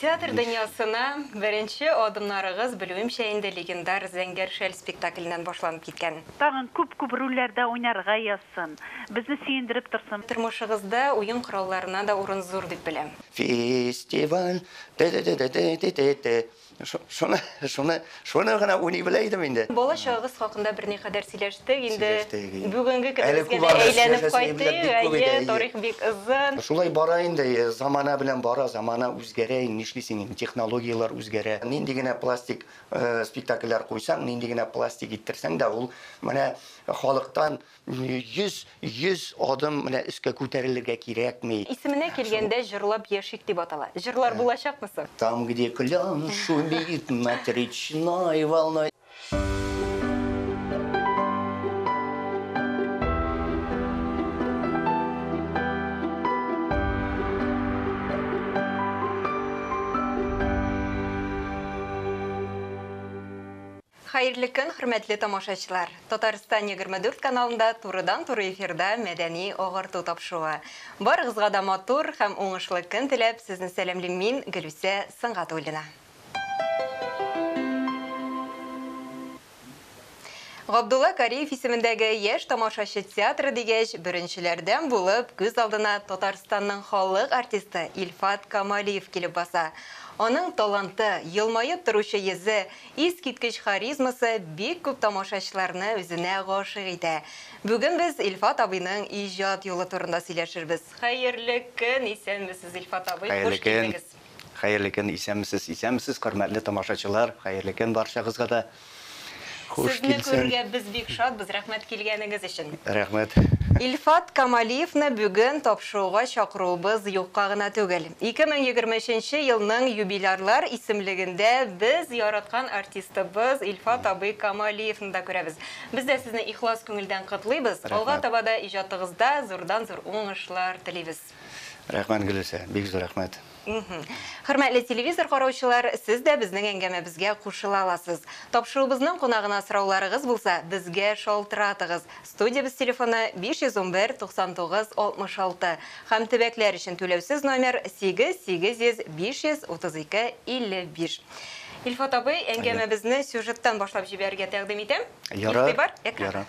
Театр дөньясына беренче адымнарыгыз, белүемчә инде, легендар Зәңгәр шәл спектакленнән башланып киткән. Тагын күп-күп рольләрдә уйнарга язсын, безне сөендереп торсын. Тормышыгызда уен коралларына да урын зур дип беләм. Фестиваль, те-те-те-те-те-те-те. Шуны, шуны, шуны гына уйный белә идем инде. Бала чагыгыз хакында берникадәр сөйләштек, инде Сөйләштек, әйе. бүгенге Әле көнебезгә күп дә анда әйләнеп сөйләшәсе әйберләр кайтыйк. бик күп иде, Әйе, әйе. тарих бик озын. Шулай бара инде, замана белән бара, замана үзгәрә, инде нишлисең инде, технологияләр үзгәрә. Нинди генә пластик спектакльләр куйсаң, нинди генә пластик иттерсәң дә, ул менә халыктан 100, 100 адым менә өскә күтәрелергә кирәкми. Исеменә килгәндә, Җырлап яшик дип атала. Җырлар булачакмы соң? Там, где клен шумит над речной волной. Хәерле көн, хөрмәтле тамашачылар! Татарстан 24 каналында турыдан-туры эфирда Мәдәни агарту тапшыруы. Барыгызга да матур һәм уңышлы көн теләп, сезне сәламлим мин, Гөлүсә Сөнгатуллина. Габдулла Кариев исемендәге Яшь тамашачы театры дигәч, беренчеләрдән булып күз алдына Татарстанның халык артисты Илфат Камалиев килеп баса. Аның таланты, елмаеп торучы йөзе, искиткеч харизмасы бик күп тамашачыларны үзенә гашыйк итә. Бүген без Илфат абыйның иҗат юлы турында сөйләшербез. Хәерле көн, исәнмесез, Илфат абый, Хәерле хуш көн. килдегез. Хәерле көн, исәнмесез, исәнмесез, хөрмәтле тамашачылар, хәерле көн барчагызга да. Хуш Сезне килсен. күрергә без бик шатбыз, рәхмәт килгәнегез өчен. Рәхмәт. Илфат Камалиевны бүген тапшыруга чакыруыбыз юкка гына түгел. 2023 елның юбилярлар исемлегендә без яраткан артистыбыз Илфат абый Камалиевны да күрәбез. Без дә сезне ихлас күңелдән котлыйбыз. Алга Рәхмәт. таба да иҗатыгызда зурдан-зур уңышлар телибез. Рәхмәт, Гөлүсә, бик зур рәхмәт. Хөрмәтле телевизор караучылар, сез дә безнең әңгәмәбезгә кушыла аласыз. Тапшыруыбызның кунагына сорауларыгыз булса, безгә шалтыратыгыз. Студиябез телефоны 511 99 66 һәм төбәкләр өчен түләүсез номер 8 800 532 55. Илфат абый, әңгәмәбезне сюжеттан башлап җибәрергә тәкъдим итәм. Ярар. Игътибар, экранга. Ярар.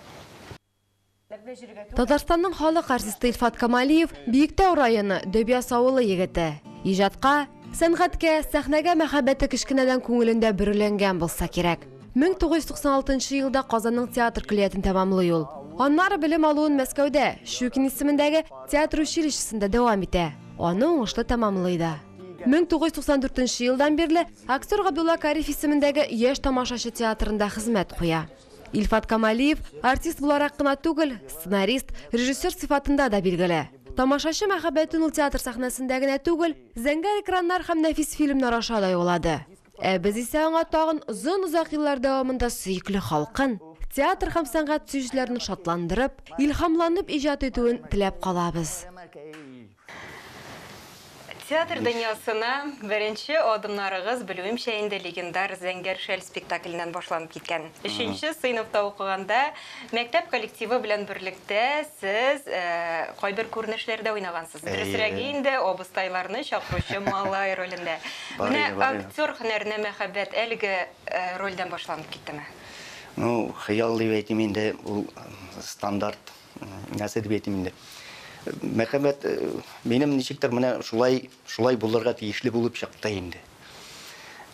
Татарстанның халык артисты Илфат Камалиев Биектау районы Дөбьяз авылы егете. Иҗатка, сәнгатькә, сәхнәгә мәхәббәте кечкенәдән күңелендә бөреләнгән булса кирәк. 1996 елда Казанның театр көллиятен тәмамлый ул. Аннары белем алуын Мәскәүдә, Щукин исемендәге театр училищесында дәвам итә. Аны уңышлы тәмамлый да. 1994 елдан бирле актер Габдулла Кариев исемендәге Яшь тамашачы театрында хезмәт куя. Илфат Камалиев артист буларак кына түгел, сценарист, режиссер сыйфатында да билгеле. Тамашачы мәхәббәтен ул театр сәхнәсендә генә түгел, зәңгәр экраннар һәм нәфис фильмнар аша да юллады. Ә без исә аңа тагын озын-озак еллар дәвамында сөекле халкын, театр һәм сәнгать сөючеләрен шатландырып, илһамланып иҗат итүен теләп калабыз. Театр дөньясына беренче адымнарыгыз, белүемчә инде, легендар Зәңгәр шәл спектакленнән башланып киткән. Өченче сыйныфта укыганда мәктәп коллективы белән берлектә сез кайбер күренешләрдә уйнагансыз. Дөресрәге инде, абыстайларны чакыручы малай ролендә. Менә актер һөнәренә мәхәббәт әлеге рольдән башланып киттеме? Ну, хыял дип әйтим инде, ул стандарт нәрсә дип әйтим инде. Мәхәббәт минем ничектер менә шулай, шулай булырга тиешле булып чыкты инде.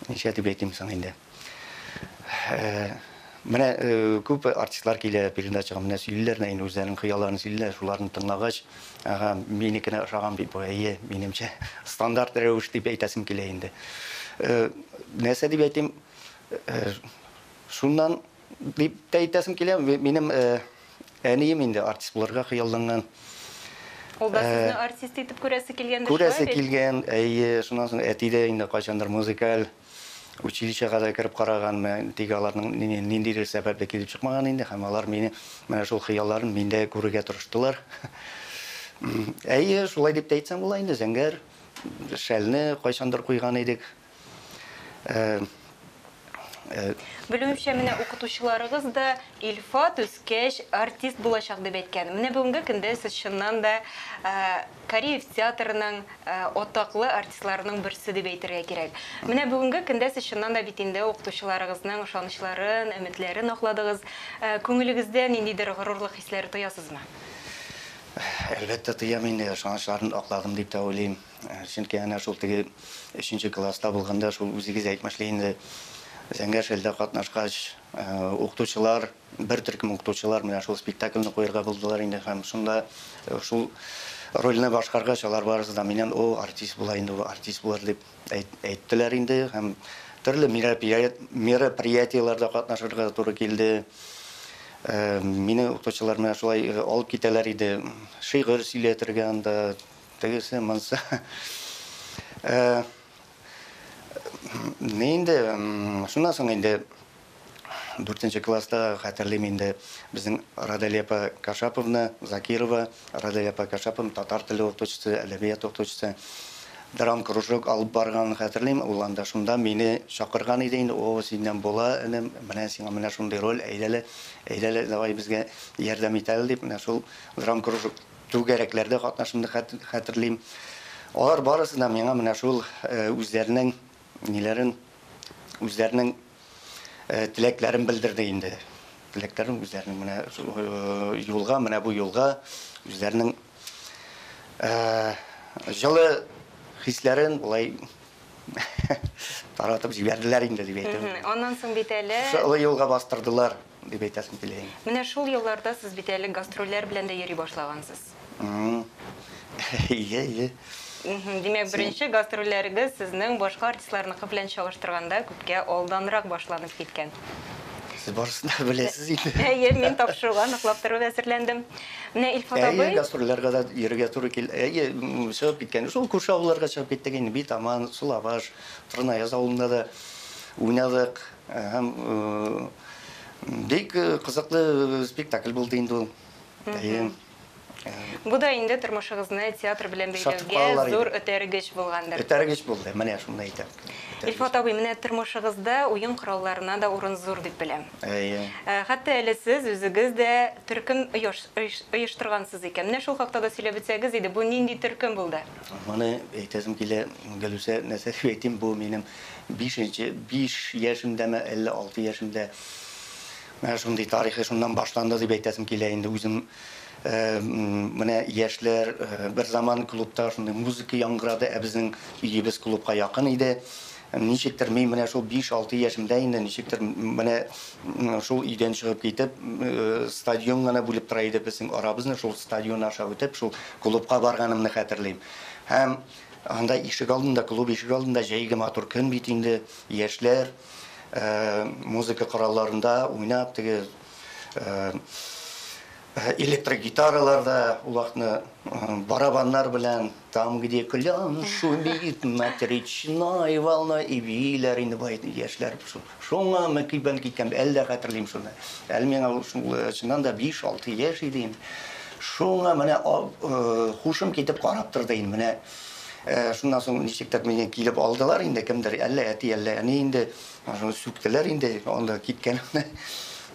Ничә дип әйтим соң инде. Менә күп артистлар килә передачага, менә сөйлиләр дә инде үзләренең хыялларын сөйлиләр, шуларны тыңлагач, ага, минекенә ошаган бит бу, әйе, минемчә стандарт рәвеш дип әйтәсем килә инде. Нәрсә дип әйтим, шуннан дип тә әйтәсем килә, минем әнием инде артист булырга хыялланган. Ул да сезне артист итеп күрәсе килгәндер, Күрәсе шулай бит? килгән, әйе, шуннан соң әти дә инде кайчандыр музыкаль училищега да кереп караган, тик аларның ниндидер сәбәпле килеп чыкмаган инде, һәм алар мине менә шул хыялларын миндә күрергә тырыштылар. Әйе, шулай дип тә әйтсәң була инде, зәңгәр шәлне кайчандыр куйган идек. Белүемчә, менә укытучыларыгыз да Илфат үскәч артист булачак дип әйткән. Менә бүгенге көндә сез чыннан да Кариев театрының атаклы артистларының берсе дип әйтергә кирәк. Менә бүгенге көндә сез чыннан да бит инде укытучыларыгызның ышанычларын, өметләрен акладыгыз. Күңелегездә ниндидер горурлык хисләре тоясызмы? Әлбәттә, тоям инде, ышанычларын акладым дип тә уйлыйм. Чөнки әнә шул теге өченче класста булганда, шул үзегез әйтмешли инде, Зәңгәр шәлдә катнашкач, укытучылар, бер төркем укытучылар менә шул спектакльне куярга булдылар инде һәм шунда шул рольне башкаргач, алар барысы да миннән, о, артист була инде, ул артист булыр дип әйттеләр инде һәм төрле мероприятиеләрдә катнашырга туры килде. Мине укытучылар менә шулай алып китәләр иде, шигырь сөйләтергә анда, тегесе, монысы. Ни инде, шуннан соң инде 4 класста хәтерлим инде, безнең Раделя апа Кашаповна, Закирова, Раделя апа Кашаповна татар теле укытучысы, әдәбият укытучысы, драм кружок алып барганын хәтерлим. Ул анда шунда мине чакырган иде инде, о, синнән була, энем, менә сиңа менә шундый роль, әйдәле, әйдәле, давай безгә ярдәм итәле дип, менә шул драм кружок түгәрәкләрдә катнашымны хәтерлим. Алар барысы да миңа менә шул үзләренең ниләрен, үзләренең теләкләрен белдерде инде. Теләкләрен үзләренең менә юлга, менә бу юлга үзләренең җылы хисләрен болай таратып җибәрделәр инде дип әйтәм. Аннан соң бит әле шул юлга бастырдылар дип әйтәсем килә. Менә шул елларда сез бит әле гастрольләр белән дә йөри башлагансыз. Ие, ие. Димәк, беренче гастрольләрегез сезнең башка артистларныкы белән чагыштырганда күпкә алданрак башланып киткән. Сез барысын да беләсез инде. Әйе, мин тапшыруга ныклап торып әзерләндем. Менә Илфат абый. Әйе, гастрольләргә дә йөрергә туры килде. Әйе, чыгып киткән. Шул күрше авылларга чыгып киттек инде. Битаман, Сулабаш, Торнаяз авылында да уйнадык. Һәм бик кызыклы спектакль булды инде ул. Әйе. Бу да инде тормышыгызны театр белән бәйләүгә зур этәргеч булгандыр. Этәргеч булды, менә шуны әйтәм. Илфат абый, менә тормышыгызда уен коралларына да урын зур дип беләм. Әйе. Хәтта әле сез үзегез дә төркем оештыргансыз икән. Менә шул хакта да сөйләп үтсәгез иде, бу нинди төркем булды? Моны әйтәсем килә, Гөлүсә, нәрсә дип әйтим, бу минем 5 яшемдәме, әллә 6 яшемдә. Менә шундый тарихы шуннан башланды дип әйтәсем килә инде үзем. Менә яшьләр бер заман клубта шундый музыка яңгырады, ә безнең өебез клубка якын иде. Ничектер мин менә шул 5-6 яшемдә инде ничектер менә шул өйдән чыгып китеп, стадион гына бүлеп тора иде безнең арабызны, шул стадион аша үтеп, шул клубка барганымны хәтерлим. Һәм анда ишек алдында, клуб ишек алдында җәйге матур көн бит инде, яшьләр музыка коралларында уйнап, теге электрогитараларда, ул вакытны барабаннар белән, там, где клен шумит над речной волной, и бииләр инде бай яшьләр. Шуңа мөкиббән киткән, әллә хәтерлим шуны. Әле миңа шул чыннан да 5-6 яшь иде инде. Шуңа менә хушым китеп карап торды инде. Менә шуннан соң ничектер мине килеп алдылар инде, кемдер, әллә әти, әллә әни инде, шуны сүктеләр инде, анда киткәнемне.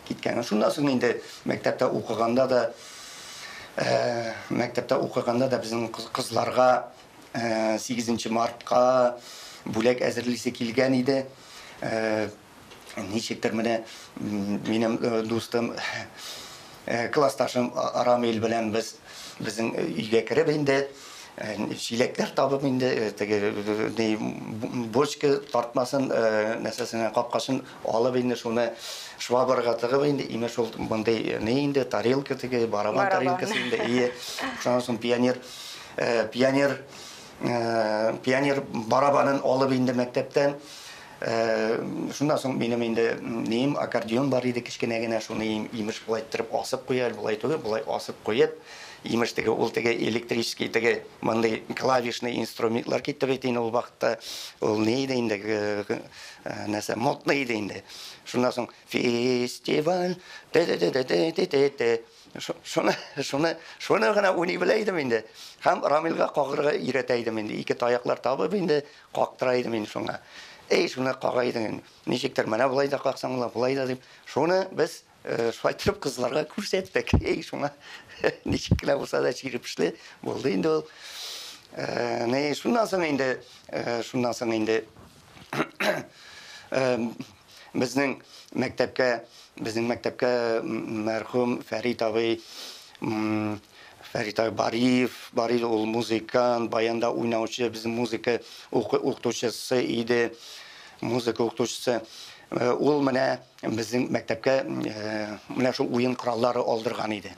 Киткән. Шуннан соң инде мәктәптә укыганда да, безнең кызларга 8 мартка бүләк әзерлисе килгән иде. Ничектер менә минем дустым, классташым Рамил белән без безнең өйгә кереп инде чиләкләр табып инде, теге бочка тартмасын, нәрсәсенә капкачын алып инде шуны швабрага тыгып инде, имеш шул мондый ни инде, тарелка теге, барабан тарелкасы инде, ие. Шуннан соң пионер барабанын алып инде мәктәптән. Шуннан соң минем инде нием, аккордеон бар иде кечкенә генә, шуны имеш болай иттереп асып куя, болай түгел, болай асып куеп, имеш теге ул теге электрический теге мондый клавишный инструментлар китте бит инде ул вакытта, ул ни иде инде, нәрсә, модный иде инде. Шуннан соң фестиваль, те-те-те-те-те-те-те, шуны гына уйный белә идем инде. Һәм Рамилгә кагырга өйрәтә идем инде. Ике таяклар табып инде кактыра идем инде шуңа. Эй, шуны кага идең, ничектер менә болай да каксаң була, болай да дип. Шуны без шулай итеп кызларга күрсәттек. Эй, шуңа ничек кенә булса да чирепешле булды инде ул. Не, шуннан соң инде, шуннан соң инде безнең мәктәпкә, безнең мәктәпкә мәрхүм Фәрит абый, Фәрит абый Бариев, Бариев ул музыкант, баянда уйнаучы, безнең музыка укытучысы иде, музыка укытучысы. Ул менә безнең мәктәпкә менә шул уен кораллары алдырган иде.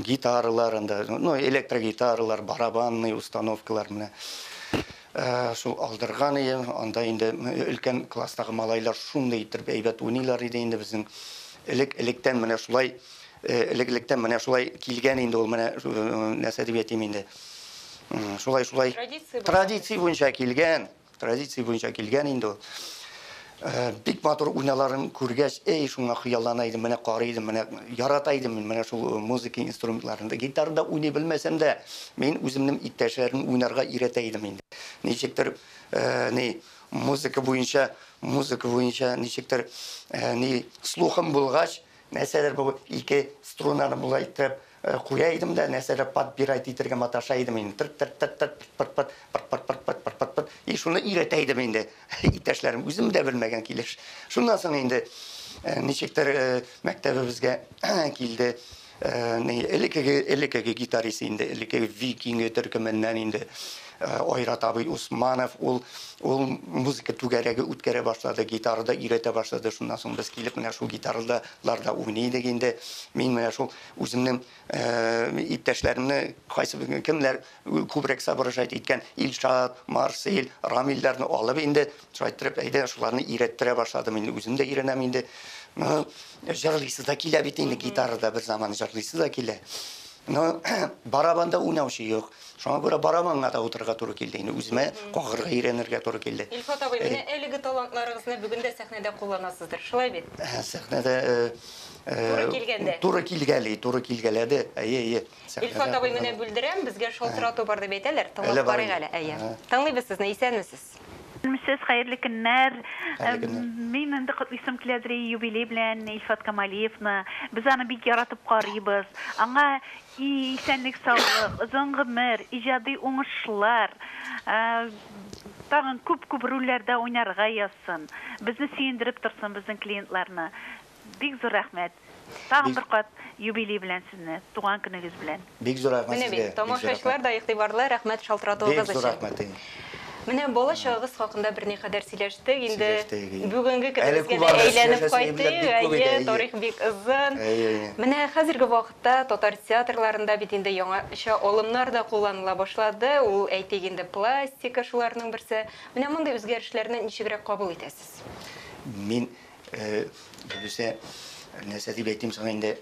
Гитаралар анда, ну, электрогитаралар, барабанный установкалар менә. Шул алдырган иде. Анда инде өлкән класстагы малайлар шундый итеп әйбәт уйныйлар иде инде безнең. Элек-электән менә шулай, элек-электән менә шулай килгән инде ул менә нәрсә дип әйтим инде. Шулай, шулай. Традиция буенча килгән, традиция буенча килгән инде ул. Бик матур уйналарын күргәч, эй, шуңа хыяллана идем, менә карый идем, менә ярата идем мин менә шул музыка инструментларын. Гитарада уйный белмәсәм дә, мин үземнең иптәшләрем уйнарга өйрәтә идем инде. Ничектер, ни, музыка буенча, музыка буенча ничектер, ни, слухым булгач, нәрсәдер бу ике струнаны болай итеп куя идем дә, нәрсәдер подбирать итәргә маташа идем инде. Тыр-тыр-тыр-тыр, пыр-пыр, пыр-пыр-пыр-пыр, пыр-пыр-пыр. И шуны өйрәтә идем инде. Иптәшләрем үзем дә белмәгән килеш. Шуннан соң инде ничектер мәктәбебезгә килде. Элеккеге, элеккеге гитарист инде, элеккеге викинг төркеменнән инде Айрат абый Усманов, ул ул музыка түгәрәге үткәрә башлады, гитарада өйрәтә башлады. Шуннан соң без килеп менә шул гитараларда уйный идек инде. Мин менә шул үземнең иптәшләремне, кайсы кемнәр күбрәк соображать иткән, Илшат, Марсель, Рамилләрне алып инде, шулай иттереп, әйдә, шуларны өйрәттерә башладым инде, үзем дә өйрәнәм инде. Җырлыйсы да килә бит инде, гитарада бер заман җырлыйсы да килә. Но барабанда уйнаучы юк. Шуңа күрә барабанга да утырырга туры килде инде, үземә кагырга өйрәнергә туры килде. Илфат абый, менә әлеге талантларыгызны бүген дә сәхнәдә кулланасыздыр, шулай бит? Сәхнәдә туры килгәндә. Туры килгәли, туры килгәләде. Әйе, әйе. Илфат абый, менә бүлдерәм, безгә шалтырату бар дип әйтәләр. Тыңлап карыйк әле. Әйе. Тыңлыйбыз сезне, исәнмесез. Сез хәерле көннәр. Мин инде котлыйсым киләдер юбилей белән Илфат Камалиевны. Без аны бик яратып карыйбыз. Аңа исәнлек, саулык, озын гомер, иҗади уңышлар, тагын күп-күп рольләрдә уйнарга язсын. Безне сөендереп торсын, безнең клиентларны. Бик зур рәхмәт. Тагын бер кат юбилей белән сезне, туган көнегез белән. Бик зур рәхмәт Менә сезгә. бит, тамашачылар да игътибарлы, рәхмәт шалтыратуыгыз Бик зур өчен. рәхмәт. Менә бала чагыгыз хакында берникадәр сөйләштек, инде Сөйләштек, әйе. бүгенге Әле көнебезгә күп дә анда әйләнеп сөйләшәсе кайттык, әйберләр бик күп иде, әйе, әйе. тарих бик озын. Әйе, әйе. Менә хәзерге вакытта татар театрларында бит инде яңача алымнар да кулланыла башлады. Ул, әйтик инде, пластика шуларның берсе. Менә мондый үзгәрешләрне ничегрәк кабул итәсез? Мин, дөресе, нәрсә дип әйтим соң инде,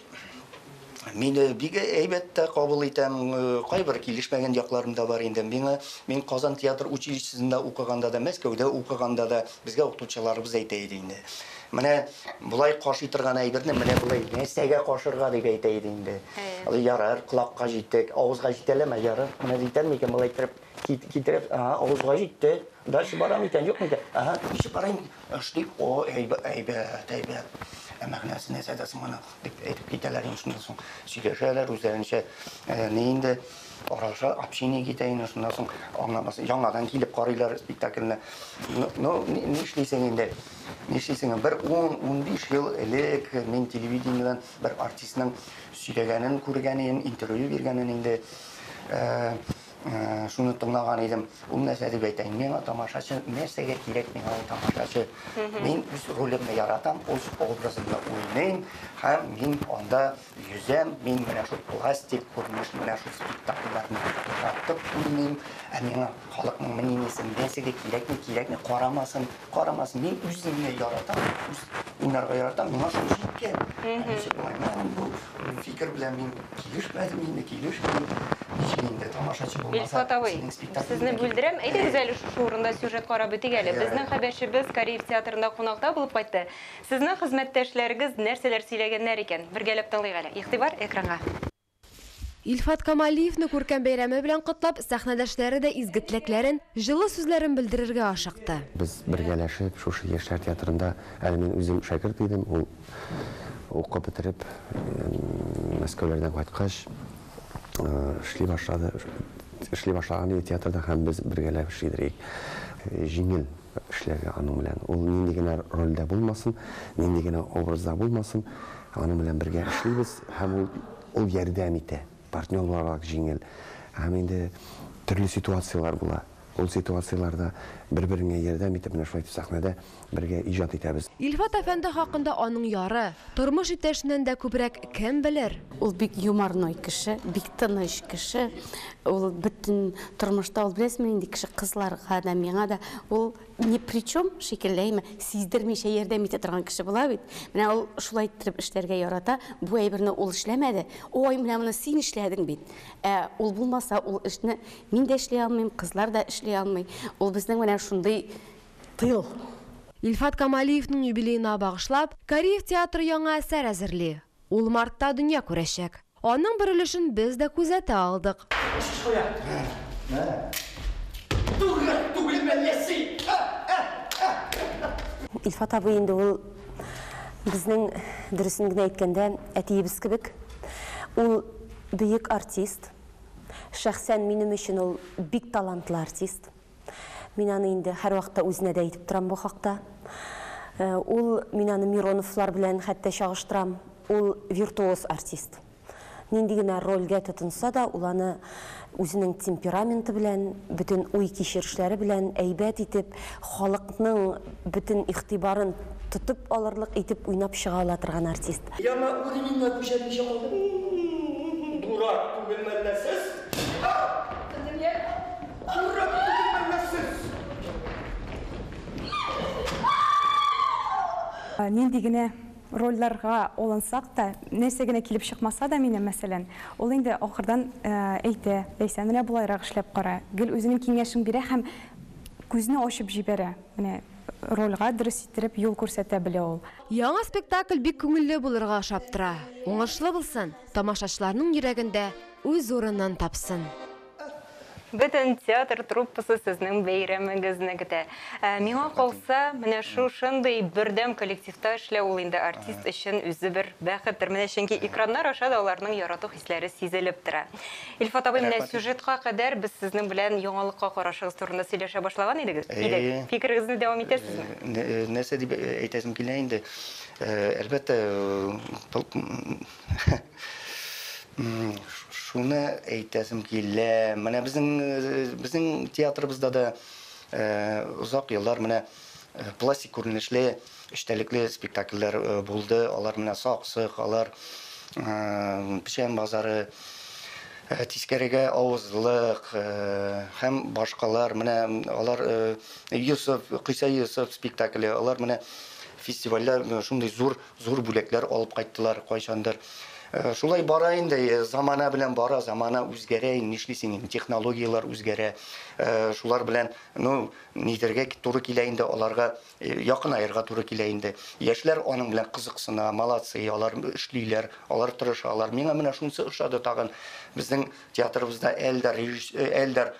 мин бик әйбәт тә кабул итәм, кайбер килешмәгән якларым да бар инде. Миңа, мин Казан театр училищесында укыганда да, Мәскәүдә укыганда да безгә укытучыларыбыз әйтә иде инде. Менә болай кашый торган әйберне менә болай нәрсәгә кашырга дип әйтә иде инде. Ярар, колакка җиттек, авызга җитәләме? Ярар, менә җитәр микән болай иттереп китереп, ага, авызга җитте. Дальше барам икән, юк микән? Ага, ничек барайм? Эшли, о, әйбәт, әйбәт, әйбәт. Ә мәгънәсе нәрсәдә соң моның? Дип әйтеп китәләр инде, шуннан соң сөйләшәләр үзләренчә. Ни инде аралаша, общение китә инде, шуннан соң аңламас, яңадан килеп карыйлар спектакльне. Ну, нишлисең инде? Нишлисең? Бер 10-15 ел элек мин телевидениедән бер артистның сөйләгәнен күргән идем, интервью биргәнен инде. Шуны тыңлаган идем. Ул нәрсә дип әйтә? Миңа тамашачы нәрсәгә кирәк, миңа ул тамашачы. Мин үз ролемне яратам, үз образымны уйныйм һәм мин анда йөзәм, мин менә шул пластик күренеш, менә шул спектакльләрне яратып уйныйм. Ә миңа халыкның мнениесе нәрсәгә кирәкме, кирәкме, карамасын, карамасын. Мин үземне яратам, үз уйнарга яратам, миңа шул җиткән. Ничек болай? Менә бу фикер белән мин килешмәдем инде, килешмим. Ничек инде тамашачы булмаса, Илфат абый, синең спектакльне сезне килеп бүлдерәм. Әйдәгез әле шушы урында сюжет карап үтик әле. Ярар. Безнең хәбәрчебез Кариев театрында кунакта булып кайтты. Сезнең хезмәттәшләрегез нәрсәләр сөйләгәннәр икән? Бергәләп тыңлыйк әле. Игътибар экранга. Илфат Камалиевны күркәм бәйрәме белән котлап, сәхнәдәшләре дә изге теләкләрен, җылы сүзләрен белдерергә ашыкты. Без бергәләшеп шушы яшьләр театрында, әле мин үзем шәкерт идем, ул укып бетереп, Мәскәүләрдән кайткач, эшли башлады, эшли башлаган иде театрда һәм без бергәләп эшли идек. Җиңел эшләргә аның белән. Ул нинди генә рольдә булмасын, нинди генә образда булмасын, аның белән бергә эшлибез һәм ул ярдәм итә. Партнер буларак җиңел. Һәм инде төрле ситуацияләр була. Ул ситуацияләрдә бер-береңә ярдәм итеп, менә шулай итеп сәхнәдә бергә иҗат итәбез. Илфат әфәнде хакында аның яры, тормыш иптәшеннән дә күбрәк кем белер? Ул бик юморной кеше, бик тыныч кеше. Ул бөтен тормышта, ул беләсезме нинди кеше, кызларга да, миңа да, ул ни при чем шикелле, әйме, сиздермичә ярдәм итә торган кеше була бит. Менә ул шулай иттереп эшләргә ярата. Бу әйберне ул эшләмәде. Ой, менә моны син эшләдең бит. Ә ул булмаса, ул эшне мин дә эшли алмыйм, кызлар да эшли алмый. Ул безнең менә шундый тыл. Илфат Камалиевның юбилеена багышлап, Кариев театры яңа әсәр әзерли. Ул мартта дөнья күрәчәк. Аның бер өлешен без дә күзәтә алдык. Илфат абый инде ул безнең, дөресен генә әйткәндә, әтиебез кебек. Ул бөек артист. Шәхсән минем өчен ул бик талантлы артист. Мин аны инде һәрвакытта үзенә дә әйтеп торам бу хакта. Ул, мин аны Мироновлар белән хәтта чагыштырам. Ул виртуоз артист. Нинди генә рольгә тотынса да, ул аны үзенең темпераменты белән, бөтен уй кичерешләре белән әйбәт итеп, халыкның бөтен игътибарын тотып алырлык итеп уйнап чыга ала торган артист. Яңа уровеньга күчәрмичә калдым. Дурак түгел мәллә сез? Дурак түгел мәллә сез? Нинди генә рольләргә алынсак та, нәрсә генә килеп чыкмаса да минем, мәсәлән, ул инде ахырдан әйтә, Ләйсән, менә болайрак эшләп кара. Гел үзенең киңәшен бирә һәм күзне ачып җибәрә. Менә рольгә дөрес иттереп юл күрсәтә белә ул. Яңа спектакль бик күңелле булырга ошап тора. Уңышлы булсын, тамашачыларның йөрәгендә үз урынын тапсын. Бөтен театр труппасы сезнең бәйрәмегезне көтә. Миңа калса, менә шушындый бердәм коллективта эшләү ул инде артист өчен үзе бер бәхеттер. Менә чөнки экраннар аша да аларның ярату хисләре сизелеп тора. Илфат абый, менә сюжетка кадәр без сезнең белән яңалыкка карашыгыз турында сөйләшә башлаган идек. Фикерегезне дәвам итәсезме? Нәрсә дип әйтәсем килә инде? Әлбәттә, шуны әйтәсем килә. Менә безнең театрыбызда да озак еллар менә пластик күренешле, эчтәлекле спектакльләр булды. Алар менә Саксык, алар Печән базары, Тискәрегә авызлык һәм башкалар. Менә алар Йосыф, Кыйса Йосыф спектакле, алар менә фестивальдә шундый зур зур бүләкләр алып кайттылар кайчандыр. Шулай бара инде, замана белән бара, замана үзгәрә, нишлисең инде, технологияләр үзгәрә. Шулар белән, ну, нидергә туры килә инде, аларга якынаерга туры килә инде. Яшьләр аның белән кызыксына, молодцы, алар эшлиләр, алар тырышалар. Миңа менә шунысы ошады тагын. Безнең театрыбызда Эльдар, Эльдар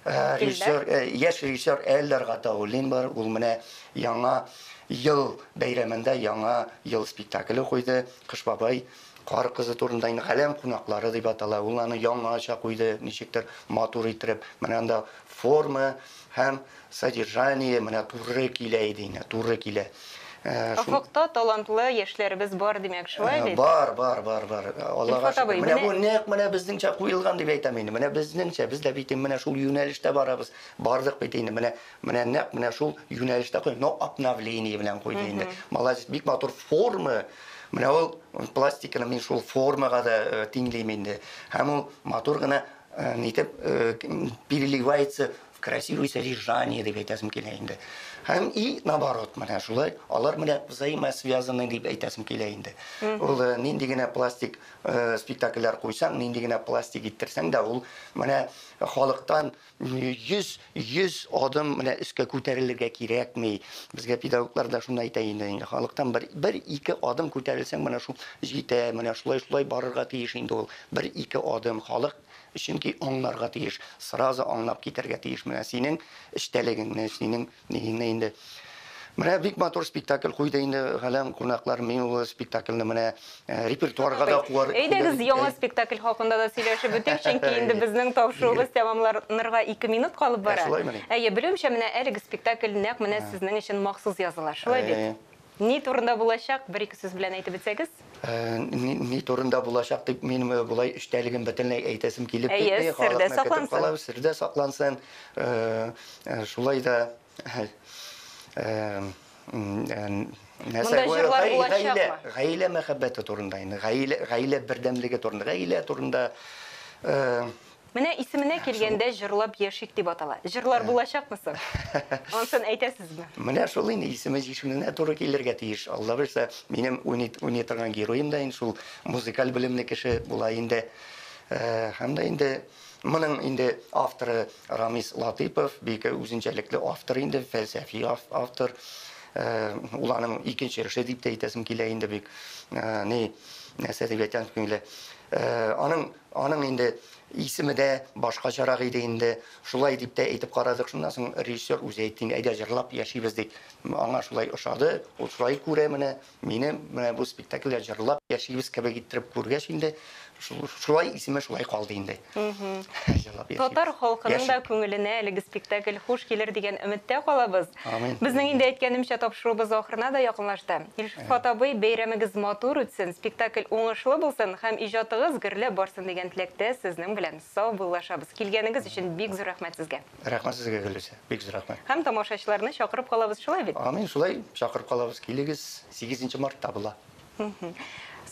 режиссер, яшь режиссер Эльдар Гатауллин бар. Ул менә яңа ел бәйрәмендә яңа ел спектакле куйды. Кыш бабай Кар кызы турында инде Галәм кунаклары дип атала. Ул аны яңача куйды, ничектер матур иттереп. Менә анда форма һәм содержание менә туры килә иде инде, туры килә. Офыкта талантлы яшьләребез бар, димәк, шулай бит? Бар, бар, бар, бар. Аллага шөкер. Менә бу нәкъ менә безнеңчә куелган дип әйтәм инде. Менә безнеңчә, без дә бит менә шул юнәлештә барабыз. Бардык бит инде. Менә, менә нәкъ менә шул юнәлештә куйды. Но обновление белән куйды инде. Молодец, бик матур форма. Менә ул пластиканы мин шул формага да тиңлим инде. Һәм ул матур гына нитеп переливается в красивое содержание дип әйтәсем килә инде. Һәм и наоборот, менә шулай, алар менә взаимосвязаны дип әйтәсем килә инде. Ул нинди генә пластик спектакльләр куйсаң, нинди генә пластик иттерсәң дә, ул менә халыктан 100 100 адым менә өскә күтәрелергә кирәкми. Безгә педагоглар да шуны әйтә инде. Халыктан бер, бер ике адым күтәрелсәң, менә шул җитә, менә шулай шулай барырга тиеш инде ул. Бер ике адым халык чөнки аңларга тиеш, сразу аңлап китәргә тиеш. Менә синең эчтәлегеңне, синең нигеңне инде. Менә бик матур спектакль куйды инде Галәм кунаклар. Мин ул спектакльне менә репертуарга да куар. Әйдәгез, яңа спектакль хакында да сөйләшеп үтик, чөнки инде безнең тапшыруыбыз тәмамланырга 2 минут калып бара. Әйе, белүемчә, менә әлеге спектакль нәкъ менә сезнең өчен махсус языла. Шулай бит? Ни турында булачак, бер-ике сүз белән әйтеп үтсәгез? Ни турында булачак дип мин болай эчтәлеген бөтенләй әйтәсем килеп китми. Әйе, сердә саклансын. Сердә саклансын. Шулай да Монда җырлар булачакмы? Гаилә мәхәббәте турында инде, гаилә, гаилә бердәмлеге турында, гаилә турында. Менә исеменә килгәндә җырлап яшик дип атала. Җырлар булачакмы соң? Ансын әйтәсезме? Менә шул инде исеме җишеменә туры килергә тиеш. Алла бирсә, минем уйный торган героем да инде шул музыкаль белемле кеше була инде. Һәм дә инде моның инде авторы Рамис Латыпов, бик үзенчәлекле автор инде, фәлсәфи автор. Ул аның икенче эше дип тә әйтәсем килә инде бик. Ни, нәрсә дип әйтәсем килә. Аның, аның инде исеме дә башкачарак иде инде. Шулай дип тә әйтеп карадык. Шуннан соң режиссер үзе әйтте инде, әйдә җырлап яшибез дип. Аңа шулай ошады. Ул шулай күрә менә. Мине менә бу спектакльдә җырлап яшибез кебек иттереп күргәч инде, шулай исеме шулай калды инде. Җырлап яшибез. Татар халкының да күңеленә әлеге спектакль хуш килер дигән өметтә калабыз. Амин. Безнең инде әйткәнемчә тапшыруыбыз ахырына да якынлашты. Илфат абый, бәйрәмегез матур үтсен, спектакль уңышлы булсын һәм иҗатыгыз гөрләп барсын дигән теләктә сезнең белән саубуллашабыз. Килгәнегез өчен бик зур рәхмәт сезгә. Рәхмәт сезгә, Гөлүсә. Бик зур рәхмәт. Һәм тамашачыларны чакырып калабыз, шулай бит? Амин, шулай чакырып калабыз. Килегез, 8 мартта була.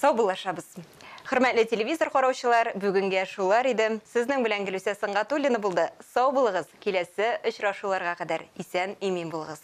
Саубуллашабыз. Хөрмәтле телевизор караучылар, бүгенгә шулар иде. Сезнең белән Гөлүсә Сөнгатуллина булды. Сау булыгыз. Киләсе очрашуларга кадәр исән имин булыгыз.